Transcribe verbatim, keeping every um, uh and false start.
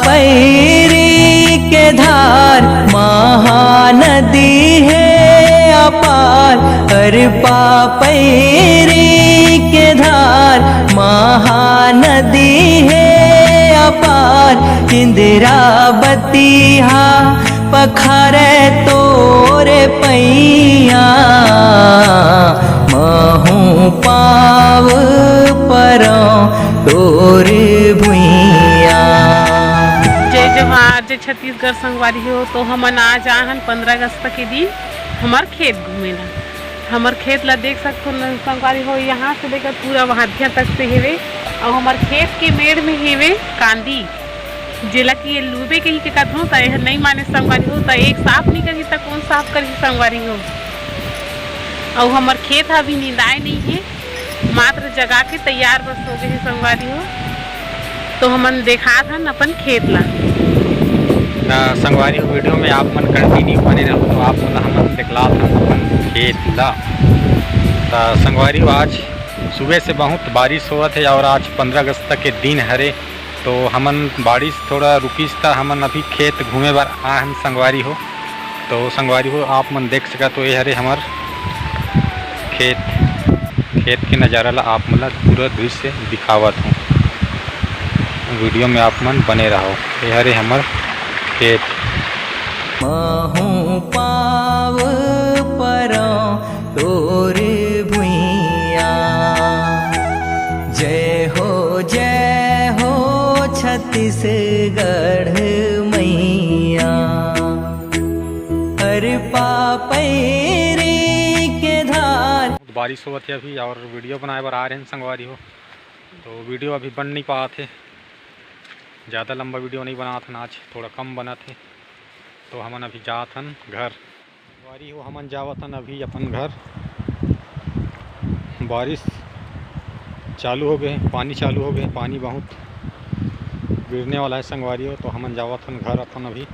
पैरी के धार महानदी हे अपार, अरपा पैरी के धार महानदी हे अपार। इंदिरावती हा पखारे तोरे पैया, महूँ पाँव परौं तोर भुइया। जय जोहार, जय छत्तीसगढ़ संगवारी हो। तो हमन आज आए हन पंद्रह अगस्त के दिन हमर खेत घूमे ला। हमर खेत ला देख सकथो न संगवारी हो, यहाँ से लेकर पूरा वहादिया तक से हेवे। अउ हमर खेत के मेड़ में हेवे कांदी, जेला कि ये लूबे कही के कथों, त एहर नइ माने संगवारी हो। त एक साफ नइ करही त कौन साफ करही संगवारी हो। अउ हमर खेत ह अभी निंदाए नइ हे, मात्र जगा के तैयार बस हो गए हे संगवारी हो। तो हमन देखात हन अपन खेत ला। त संगवारी हो, वीडियो में आप मन कंटिन्यू बने रहो, तो आप मन हमन दिखलात हन अपन खेत ला। त संगवारी हो, आज सुबह से बहुत बारिश होवत हे और आज पंद्रह अगस्त के दिन हरे, तो हमन बारिश थोड़ा रुकिस त हमन अभी खेत घूमे बर आए हन संगवारी हो। तो संगवारी हो, आप मन देख सकत हो, ये हरे हमर खेत, खेत के नज़ारा ला आप मन ला पूरा दृश्य दिखावत हूँ। वीडियो में आप मन बने रहो। ये हरे हमर खेत। महूँ पाँव परौं तोर भुइया। जय हो, जय हो छत्तीसगढ़ मैया। अरपा पैरी के धार। बारिश होवत हे अभी और वीडियो बनाए बर आ रहे हैं संगवारी हो, तो वीडियो अभी बन नहीं पात हे, ज़्यादा लंबा वीडियो नहीं बनात हन आज, थोड़ा कम बनत हे, तो हमन अभी जात हन घर। संगवारी हो, हमन जावत हन अभी अपन घर। बारिश चालू हो गए, पानी चालू हो गए, पानी बहुत गिरने वाला है संगवारी हो, तो हमन जावत हन घर अपन अभी।